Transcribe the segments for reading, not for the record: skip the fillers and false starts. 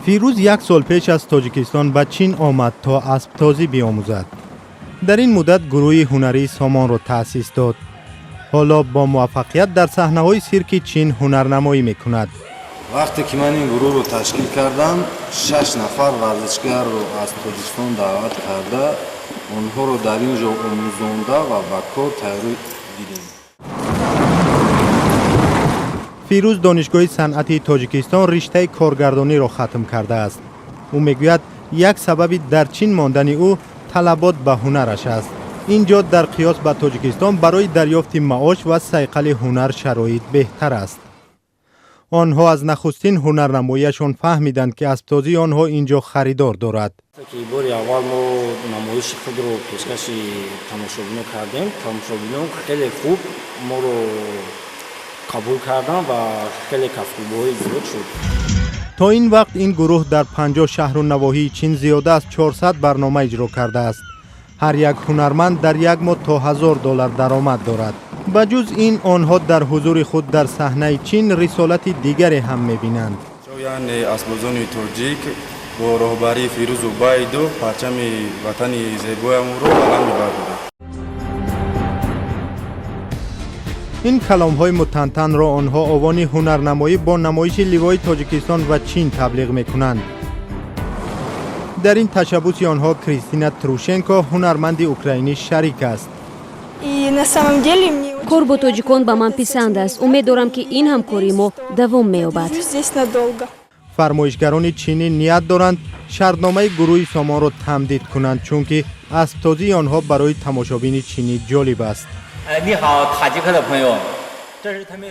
Фирӯз як сол пеш аз Тоҷикистон ба Чин омад, то асбтозӣ биомӯзад. Дар ин муддат гурӯҳи ҳунарии Сомонро таъсис дод. Ҳоло бо муваффақият дар саҳнаҳои сирки Чин ҳунарнамоӣ мекунад. Вақте ки ман ин гурӯҳро ташкил кардам, шаш нафар варзишгарро аз Тоҷикистон даъват карда, онҳоро дар ин ҷо омӯзонда ва ба кор тайёрӣ дидем. Фирӯз Донишгоҳи санъати Тоҷикистон риштаи коргардониро хатм кардааст. Ӯ мегӯяд, як сабаби дар Чин мондани ӯ талабот ба ҳунараш аст. Ин ҷо дар қиёс ба Тоҷикистон барои дарёфти маош ва сайқали ҳунар шароит беҳтар аст. Онҳо аз нахустин ҳунарнамоиашон фаҳмиданд, ки асбтозии онҳо ин ҷо харидор дорад. Ки бори аввал мо намоиши худро пешкаши тамошобинон кардем, тамошобинон хеле хуб моро қабул карданд ва хеле кафкӯбиҳои зиёд шуд. То ин вақт ин гурӯҳ дар 50 шаҳру навоҳии Чин зиёда аз 400 барнома иҷро кардааст. Ҳар як ҳунарманд дар як моҳ то 1000 доллар даромад дорад. Ба ҷуз ин, онҳо дар ҳузури худ дар саҳнаи Чин рисолати дигаре ҳам мебинанд. Яъне асбозони тоҷик бо роҳбарии Фирӯз Убайдов парчами ватани зебоямонро баланд мебардоранд. Ин каломҳои мутантанро онҳо овони ҳунарнамоӣ бо намоиши ливои Тоҷикистон ва Чин таблиғ мекунанд. Дар ин ташаббуси онҳо Кристина Трушенко, ҳунарманди украинӣ, шарик аст. Кор бо тоҷикон ба ман писанд аст. Умед дорам, ки ин ҳамкории мо давом меёбад. Фармоишгарони чинӣ ният доранд, шартномаи гурӯҳи Сомонро тамдид кунанд, чунки асбтозии онҳо барои тамошобини чинӣ ҷолиб аст.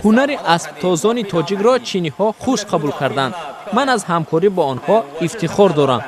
Ҳунари асбтозони тоҷикро чиниҳо хуш қабул карданд. Ман аз ҳамкорӣ бо онҳо ифтихор дорам.